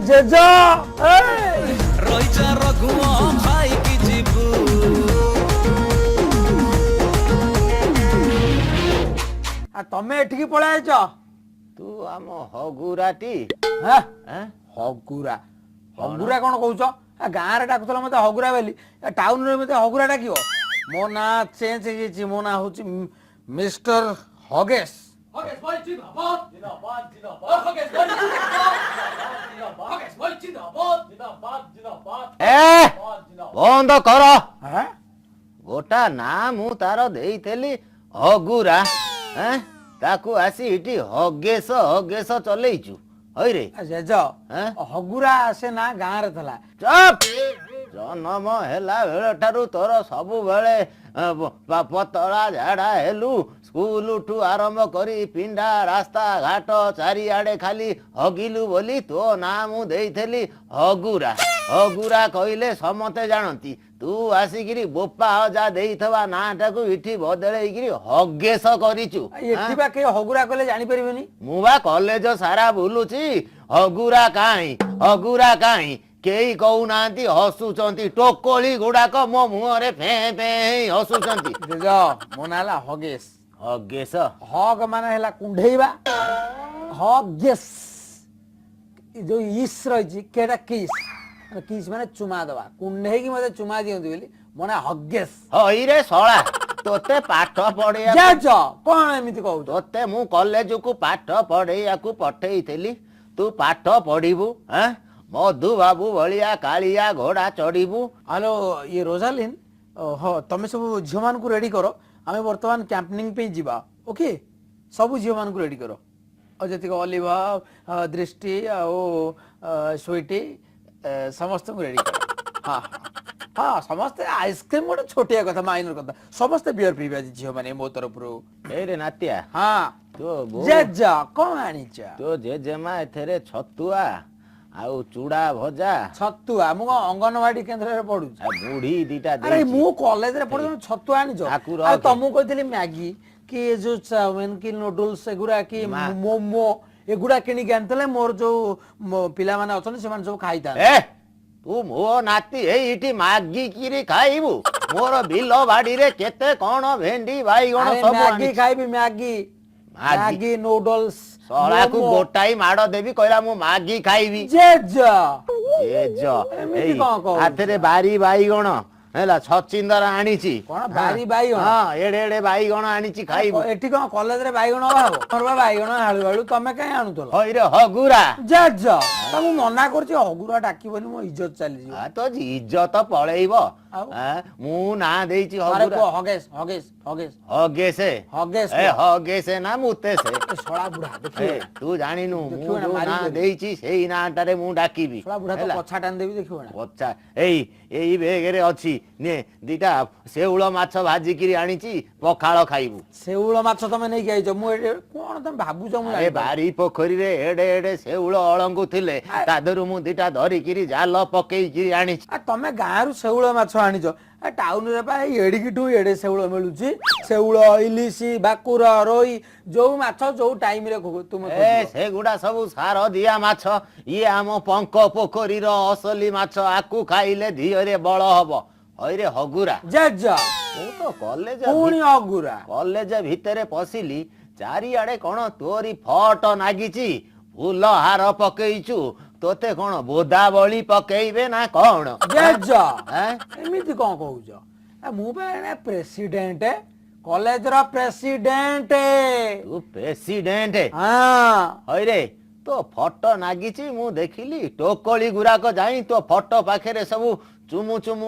ଜେଜ ଏଇ। ରହିଯା ରଘୁଆ ଖାଇକି ଯିବୁ। ଆ ତମେ ଏଠିକି ପଳେଇ ଆଇଛ? ତୁ ଆମ ହଗୁରାଟି। ହାଁ? ଆଁ? ହଗୁରା ହଗୁରା କଣ କହୁଛ? ଆ ଗାଁରେ ଡାକୁଥିଲ ମତେ ହଗୁରା ବୋଲି, ଟାଉନରେ ମତେ ହଗୁରା ଡାକିବ? ମୋ ନାଁ ଚେଞ୍ଜ ହେଇଯାଇଛି। ମୋ ନାଁ ହଉଛି ମିଷ୍ଟର ହଗେଶ। ହଗେଶ ଭାଇ ଜିନ୍ଦାବାଦ, ଜିନ୍ଦାବାଦ, ଜିନ୍ଦାବାଦ। ହଗେଶ ଭାଇ ଜିନ୍ଦାବାଦ, ଜିନ୍ଦାବାଦ। ହଗେଶ ଭାଇ ଜିନ୍ଦାବାଦ, ଜିନ୍ଦାବାଦ, ଜିନ୍ଦାବାଦ। ଏ, ବନ୍ଦ କର। ହାଁ? ଗୋଟା ନାଁ ମୁଁ ତାର ଦେଇଥିଲି ହଗୁରା, ଏଁ? ତାକୁ ଆସି ଏଠି ହଗେଶ ହଗେଶ ଚଲେଇଛୁ ହଇରେ। ଆ ଜେଜ, ଏଁ? ହଗୁରା ସେ ନାଁ ଗାଁରେ ଥିଲା। ଚୁପ୍! ଜନ୍ମ ହେଲା ବେଳଠାରୁ ତୋର ସବୁବେଳେ ପତଳା ଝାଡା ହେଲୁ। ସ୍କୁଲଠୁ ଆରମ୍ଭ କରି ପିଣ୍ଡା, ରାସ୍ତା ଘାଟ ଚାରିଆଡେ ଖାଲି ହଗିଲୁ ବୋଲି ତୋ ନାଁ ମୁଁ ଦେଇଥିଲି ହଗୁରା। ହଗୁରା କହିଲେ ସମସ୍ତେ ଜାଣନ୍ତି। ତୁ ଆସିକିରି ବୋପା ଅଜା ଦେଇଥିବା ନାଁଟାକୁ ଏଠି ବଦଳେଇକିରି ହଗେଶ କରିଛୁ। ଆ ଏଠି ବା କେହି ହଗୁରା କହିଲେ ଜାଣିପାରିବେନି। ମୁଁ ବା କଲେଜ ସାରା ବୁଲୁଛି, ହଗୁରା କାହିଁ, ହଗୁରା କାହିଁ, କେହି କହୁନାହାନ୍ତି। ହସୁଛନ୍ତି ଟୋକଳି ଗୁଡାକ ମୋ ମୁହଁରେ ଫେଁ ଫେଁ ହେଇ ହସୁଛନ୍ତି। ଜେଜ, ମୋ ନାଁ ହେଲା ହଗେଶ। ହଗେଶ? ହଗ ମାନେ ହେଲା କୁଣ୍ଢେଇବା। ହଗେଶ, ଏ ଯୋଉ ଇସ୍ ରହିଛି କେଟା କିସ୍, ମାନେ କିସ୍ ମାନେ ଚୁମା ଦବା। କୁଣ୍ଢେଇକି ମତେ ଚୁମା ଦିଅନ୍ତି ବୋଲି ମୋ ନାଁ ହଗେଶ। ହଇରେ ଶଳା, ତୋତେ ପାଠ ପଢେଇବାକୁ ଜେଜ, କଣ ଏମିତି କହୁଛ? ତୋତେ ମୁଁ କଲେଜକୁ ପାଠ ପଢେଇବାକୁ ପଠେଇଥିଲି। ତୁ ପାଠ ପଢିବୁ, ଆଁ, ମଧୁ ବାବୁ ଭଳିଆ କାଳିଆ ଘୋଡା ଚଢିବୁ। ହ୍ୟାଲୋ, ଇଏ ରୋଜାଲିନ୍। ହଁ, ତମେ ସବୁ ଝିଅମାନଙ୍କୁ ରେଡି କର। ଆମେ ବର୍ତ୍ତମାନ କ୍ୟାମ୍ପିଂ ପାଇଁ ଯିବା। ଓକେ, ସବୁ ଝିଅମାନଙ୍କୁ ରେଡି କର। ଆଉ ଯେତିକି ଅଲିଭା, ଦୃଷ୍ଟି ଆଉ ସୁଇଟି, ସମସ୍ତଙ୍କୁ ରେଡି କର। ହଁ ହଁ, ସମସ୍ତେ। ଆଇସ୍କ୍ରିମ ଗୋଟେ ଛୋଟିଆ କଥା, ମାଇନର କଥା। ସମସ୍ତେ ବିୟର ପିଇବେ ଆଜି ଝିଅମାନେ ମୋ ତରଫରୁ। ଏଇରେ ନାତିଆ। ହଁ। ତୋ ବୋଉ ଜେଜ, କଣ ଆଣିଛ? ତୋ ଜେଜେମା ଏଥିରେ ଛତୁଆ ଆଉ ଚୁଡା ଭଜା। ଛତୁଆ? ମୁଁ କଣ ଅଙ୍ଗନବାଡି କେନ୍ଦ୍ରରେ ପଢୁଛି? ଆଉ ମୁଢି ଦିଟା ଆରେ, ଦେଇଛି। ମୁଁ କଲେଜରେ ପଢୁଛି, ଛତୁଆ ଆଣିଛ? ତାକୁ ଆରେ, ରଖେ। ତମକୁ କହିଥିଲି ମ୍ୟାଗି କି ଏ ଯୋଉ ଚାଉମିନ କି ନୁଡୁଲସ ଏଗୁଡା କି ମୋମୋ ଏଗୁଡା କିଣିକି ଆଣିଥିଲେ ମୋର ଯୋଉ ମୋ ପିଲାମାନେ ଅଛନ୍ତି, ସେମାନେ ସବୁ ଖାଇଥାନ୍ତେ। ଏ, ତୁ ମୋ ନାତି ଏଇଠି ମାଗିକିରି ଖାଇବୁ? ମୋର ବିଲ ବାଡିରେ କେତେ କଣ ଭେଣ୍ଡି, ବାଇଗଣ ଆରେ, ସବୁ ମ୍ୟାଗି ଆଣିଛି। ଖାଇବି, ମ୍ୟାଗି। ମ୍ୟାଗି। Maggi, noodles. ଶଳାକୁ ଗୋଟାଇ ମାଡ ଦେବି। କହିଲା ମୁଁ ମାଗି ଖାଇବି। ଜେଜ। ଜେଜ। ଏମିତି ଏଇ କଣ କହୁଛ? ହାତରେ ବାରି ବାଇଗଣ ହେଲା, ଛଚିନ୍ଦର ଆଣିଛି। କଣ, ବାରି ବାଇଗଣ? ହଁ, ଏଡେ ଏଡେ ବାଇଗଣ ଆଣିଛି, ଖାଇବୁ। ଏଠି କଣ କଲେଜରେ ବାଇଗଣ ଅଭାବ? ମୋର ବା ବାଇଗଣ ଆଳୁ ଆଳୁ ତମେ କାଇଁ ଆଣୁଥିଲ? ହଇରେ ହଗୁରା। ଜେଜ, ତମକୁ ମନା କରୁଛି, ହଗୁରା ଡାକିବନି, ମୋ ଇଜ୍ଜତ ଚାଲିଯିବ। ଆ, ତୋ ଇଜ୍ଜତ ପଳେଇବ। ଆଉ? ଆ, ମୁଁ ନାଁ ଦେଇଛି ଆରେ, ହଗୁରା। କୁହ ହଗେଶ, ହଗେଶ, ହଗେଶ। ହଗେଶେ। ହଗେଶ। ଏ କୁହ। ହଗେଶେ ନା ମୁତେଶେ? ଏ ଶଳା ବୁଢା, ଦେଖିବ। ଏ, ତୁ ଜାଣିନୁ ମୁଁ ଦେଖିବ ନା, ଯୋଉ ମାରିବି ନାଁ ଦେବି। ଦେଇଛି ସେଇ ନାଁଟାରେ ମୁଁ ଡାକିବି। ଶଳା ବୁଢା, ତ ହେଲା? ପଛା ଟାଣି ଦେବି, ଦେଖିବ ନା। ପଛା ଏଇ ଏଇ ବେଗରେ ଅଛି, ନେ। ଦିଟା ଶେଉଳ ମାଛ ଭାଜିକିରି ଆଣିଛି, ପଖାଳ ଖାଇବୁ। ଶେଉଳ ମାଛ ତମେ ନେଇକି ଆଇଛ? ମୁଁ ଏଠି କଣ ତମେ ଭାବୁଛ ମୁଁ ଆରେ, ଜାଣିପାରୁନି। ବାରି ପୋଖରୀରେ ଏଡେ ଏଡେ ଶେଉଳ ଅଳଙ୍ଗୁ ଥିଲେ, ତା ଦେହରୁ ମୁଁ ଦିଟା ଧରିକିରି ଜାଲ ପକେଇକିରି ଆଣିଛି। ଆ ତମେ ଗାଁରୁ ଶେଉଳ ମାଛ ଆଣିଛ? ଆ ଟାଉନରେ ପା ଏଇ ଏଡିକିଠୁ ଏଡେ ଶେଉଳ ମିଳୁଛି। ଶେଉଳ, ଇଲିଶି, ଭାକୁର, ରୋହି, ଯୋଉ ମାଛ ଯୋଉ ଟାଇମରେ ତୁମେ ଏ, ଖୋଜିବ। ସେଗୁଡା ସବୁ ସାର ଦିଆ ମାଛ। ଇଏ ଆମ ପଙ୍କ ପୋଖରୀର ଅସଲି ମାଛ। ଆକୁ ଖାଇଲେ ଧିଅରେ ବଳ ହବ। ହଇରେ ହଗୁରା। ଜେଜ। ମୁଁ ତ କଲେଜ ପୁଣି ଅଗୁରା। କଲେଜ ଭିତରେ ପଶିଲି, ଚାରିଆଡେ କଣ ତୋରି ଫଟ ନାଗିଛି, ଫୁଲ ହାର ପକେଇଛୁ। ତୋତେ କଣ ବୋଦା ବଳି ପକେଇବେ ନା କଣ? ଜେଜ। ଆଁ? ଏମିତି କଣ କହୁଛ? ଆ ମୁଁ ପା ଏଇନା ପ୍ରେସିଡେଣ୍ଟ, କଲେଜର ପ୍ରେସିଡେଣ୍ଟ। ତୁ ପ୍ରେସିଡେଣ୍ଟ? ହଁ। ହଇରେ, ତୋ ଫଟୋ ନାଗିଛି, ମୁଁ ଦେଖିଲି ଟୋକଳି ଗୁଡାକ ଯାଇ ତୋ ଫଟୋ ପାଖରେ ସବୁ ଚୁମୁ ଚୁମୁ।